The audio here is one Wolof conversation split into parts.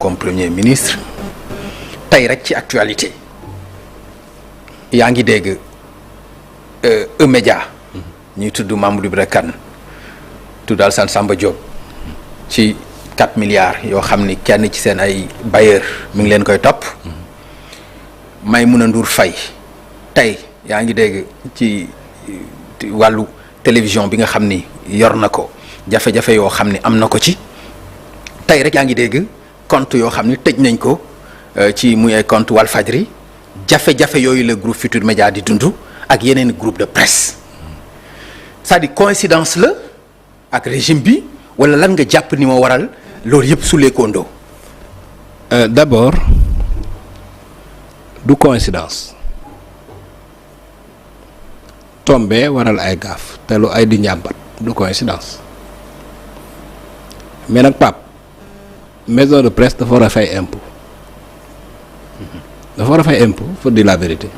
comme premier ministre tey rek ci actualité yaa ngi dégg E-Média ñuy tudd Mamadou Ibra Kane tudd Alassane Samba Diop ci 4 milliards yoo xam ni kenn ci seen ay bailleur mi ngi leen koy topp Maïmouna Ndour Faye tey yaa ngi dégg ci wàllu télévision bi nga xam ni yor na ko jafe-jafe yoo xam ni am na ko ci tey rek yaa ngi dégg compte yoo xam ni tëj nañ ko ci muy ay compte Walfadjri jafe-jafe yooyu la groupe Futurs Médias di dund ak yeneen groupe de presse c'est-à-dire coïncidence la ak régime bi wala lan nga jàpp ni moo waral loolu yëpp sulee kondo d'abord du coïncidence tombé waral ay gaaf te lu ay di njàmbat du coïncidence mais nag Pape maison de presse dafa war a fay impôt dafa war a fay impôt faut dire la vérité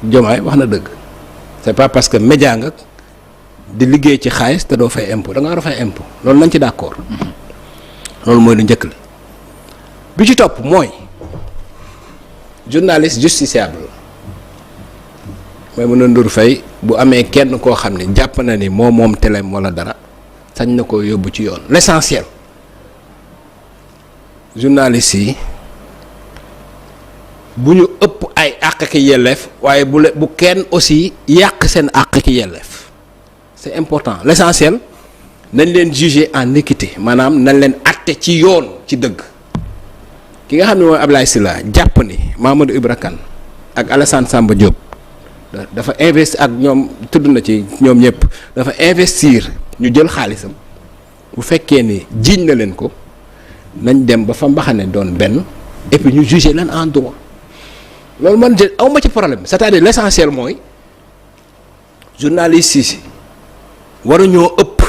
Diomaye wax na dëgg c'est pas parce que média nga di liggéey ci xaalis te doo fay impôt da nga war a fay impôt loolu lañ ci d'accord loolu mooy lu njëkk li bi ci topp mooy journaliste justiciable mooy mën a Ndour Faye bu amee kenn koo xam ne jàpp na ni moom teleem wala dara sañ na ko yóbbu ci yoon l'essentiel journaliste yi bu ñu ëpp ay àq ki yelleef waaye bu kenn aussi yàq seen àq ki yelleef c'est important l'essentiel nañ leen juger en équité maanaam nañ leen àtte ci yoon ci dëgg ki nga xam ne mooy Ablaye Sylla jàpp ni Mamadou Ibra Kane ak Alassane Samba Diop dafa investir ak ñoom tudd na ci ñoom ñëpp dafa investir ñu jël xaalisam bu fekkee ni jiiñ na leen ko nañ dem ba fa mbaxane doon benn et puis ñu juger leen en droit loolu man awma ci problème c'est-à-dire l'essentiel mooy journaliste yi waruñoo ëpp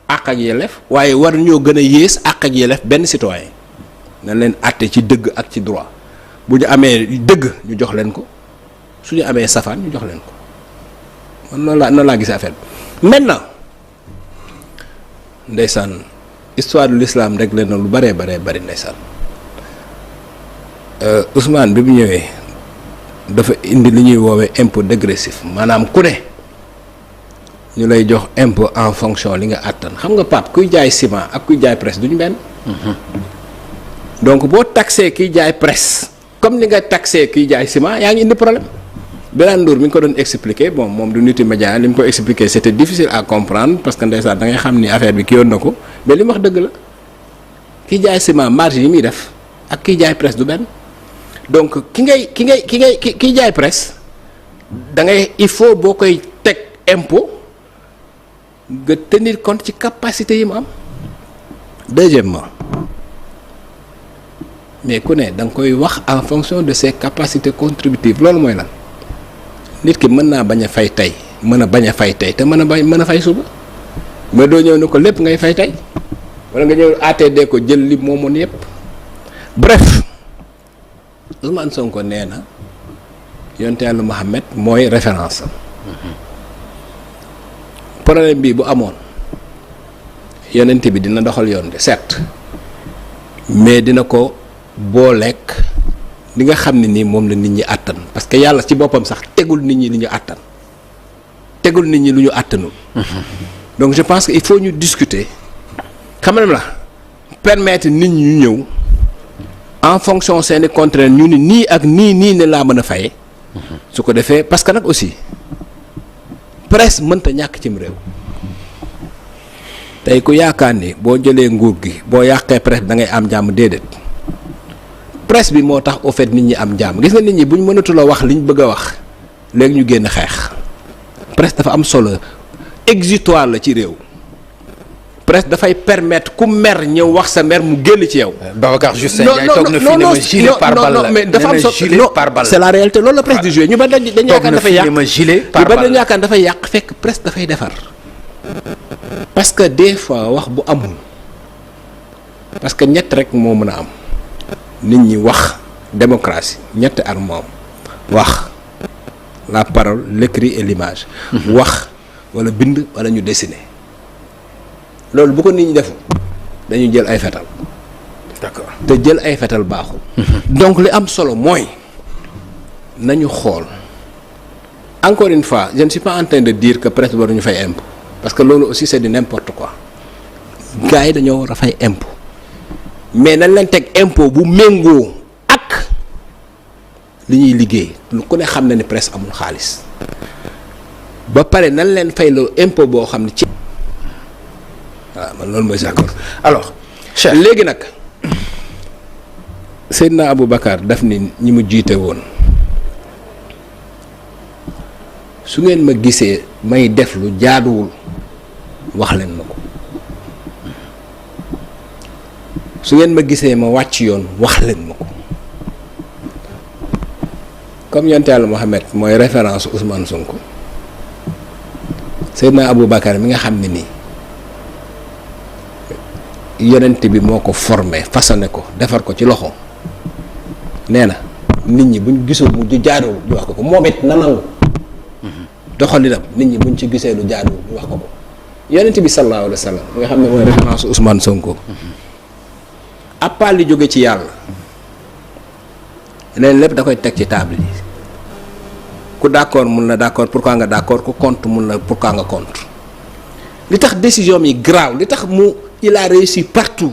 àq ak yelleef waaye waruñoo gën a yées àq ak yelleef benn citoyen nañ leen àtte ci dëgg ak ci droit bu ñu amee dëgg ñu jox leen ko su ñu amee safaan ñu jox leen ko man noonu laa gis affaire bi maintenant ndeysaan histoire de l'islam rek leen na lu bëree bëri ndeysaan Ousmane bi mu ñëwee dafa indi li ñuy woowee impôt dégressif maanaam ku ne ñu lay jox impôt en fonction li nga àttan xam nga Pape kuy jaay ciment ak kuy jaay presse duñu benn donc boo taxé kiy jaay presse comme ni nga taxé kiy jaay ciment yaa ngi indi problème Birane Ndour mi ngi ko doon expliquer bon moom du niti média li mu ko expliquer c'était difficile à comprendre parce que ndeysaan da ngay xam ni affaire bi ki yoon na ko mais li mu wax dëgg la kiy jaay ciment marge yi muy def ak kiy jaay presse du benn donc kiy jaay presse da ngay il faut boo koy teg impôt nga tenir compte ci capacité yi mu am deuxièmement mais ku ne da nga koy wax en fonction de ses capacités contributives loolu mooy lan nit ki mën naa bañ a fay tey mën a bañ a fay tey te mën a fay suba mais doo ñëw ne ko lépp ngay fay tey wala nga ñëw ATD ko jël li moomoon yépp bref Ousmane Sonko nee na yonte Yàlla Muhammad mooy référence am problème bi bu amoon yonent bi dina doxal yoon de certes mais dina ko booleeg li nga xam ne nii moom la nit ñi àttan parce que yàlla ci boppam sax tegul nit ñi li ñu àttan tegul nit ñi lu ñu àttanul donc je pense que il faut ñu discuter xam nga la permettre nit ñi ñu ñëw en fonction seeni contraintes ñu ni nii ak nii ne laa mën a faye su ko defee parce que nag aussi presse mënta ñàkk cim réew tey ku yaakaar ni boo jëlee nguur gi boo yàqee presse bi da ngay am jàmm déedéet presse bi moo tax au fait nit ñi am jàmm gis nga nit ñi bu ñu mënatula wax li ñu bëgg a wax léegi ñu génn xeex presse dafa am solo exutoire la ci réew presse dafay permettre ku mer ñëw wax sa mer mu génn ci yow. Babacar Justin Ndiaye toog na fi ne ma gilet pare-balle la mais dafa am solo non c'est la réalité loolu la presse di jouer ñu ba dañu yaakaar dafay yàq ñu ba dañu yaakaar dafay yàq fekk presse dafay defar parce que des fois wax bu amul parce que ñett rek moo mën a am nit ñi wax démocratie ñetti ar moom wax la parole l'écrit et l'image wax wala bind wala ñu dessiner loolu bu ko nit ñi defu dañu jël ay fetal. d'accord te jël ay fetal baaxul. donc li am solo mooy nañu xool encore une fois je ne suis pas en train de dire que presse waruñu fay impôt parce que loolu aussi c'est du n'importe quoi gars yi dañoo war a fay impôt mais nañ leen teg impôt bu méngoo ak li ñuy liggéey lu ku ne xam na ni presse amul xaalis ba pare nañ leen fay loo impôt boo xam ne ci waaw man loolu mooy d'accord alors Cheikh léegi nag Seydina Aboubacar daf ni ñi mu jiite woon su ngeen ma gisee may def lu jaaduwul wax leen ma ko su ngeen ma gisee ma wàcc yoon wax leen ma ko comme yonent Yàlla Mohamed mooy référence Ousmane Sonko Seydina Aboubacar mi nga xam ne nii yonent bi moo ko formé façonné ko defar ko ci loxo nee na nit ñi buñ gisul mu ju jaaduwul ñu wax ko ko moom it na nangu doxalinam nit ñi buñ ci gisee lu jaaduwul ñu wax ko ko yonent bi sallallahu alayhi wa sallam mi nga xam ne mooy référence Ousmane Sonko appal li jóge ci yàlla leen lépp da koy teg ci table yi ku d'accord mun la d'accord pourquoi nga d'accord ku contre mun la pourquoi nga contre li tax décision mi grave li tax mu il a réussi partout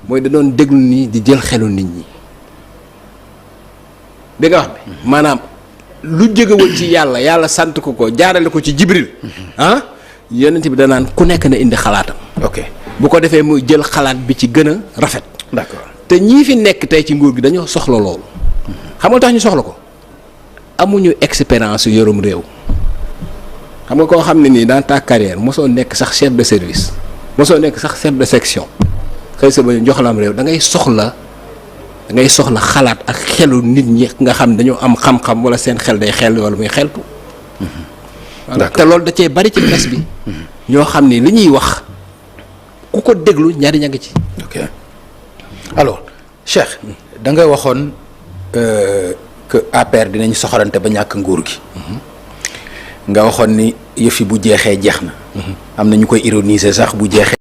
mooy da doon déglu nii di jël xelu nit ñi dégg nga wax bi maanaam lu jógewul ci yàlla yàlla sant ko ko jaarale ko ci Jibril yonent bi danaan ku nekk na indi xalaatam. ok bu ko defee muy jël xalaat bi ci gën a rafet. d'accord te ñii fi nekk tey ci nguur gi dañoo soxla loolu. xam nga tax ñu soxla ko amuñu expérience yorum réew xam nga koo xam ne nii dans ta carrière mosoo nekk sax chef de service mosoo nekk sax chef de section xëy sa ba ñu jox la am réew da ngay soxla xalaat ak xelu nit ñi nga xam dañoo am xam-xam wala seen xel day xel wala muy xeltu. te loolu da cee bari ci presse bi. ñoo xam ni li ñuy wax ku ko déglu ñaari ña ngi ci. ok alors Cheikh da ngay waxoon que APR dinañ soxorante ba ñàkk nguur gi. nga waxoon ni yëf yi bu jeexee jeex na. am na ñu koy ironiser sax bu jeexee.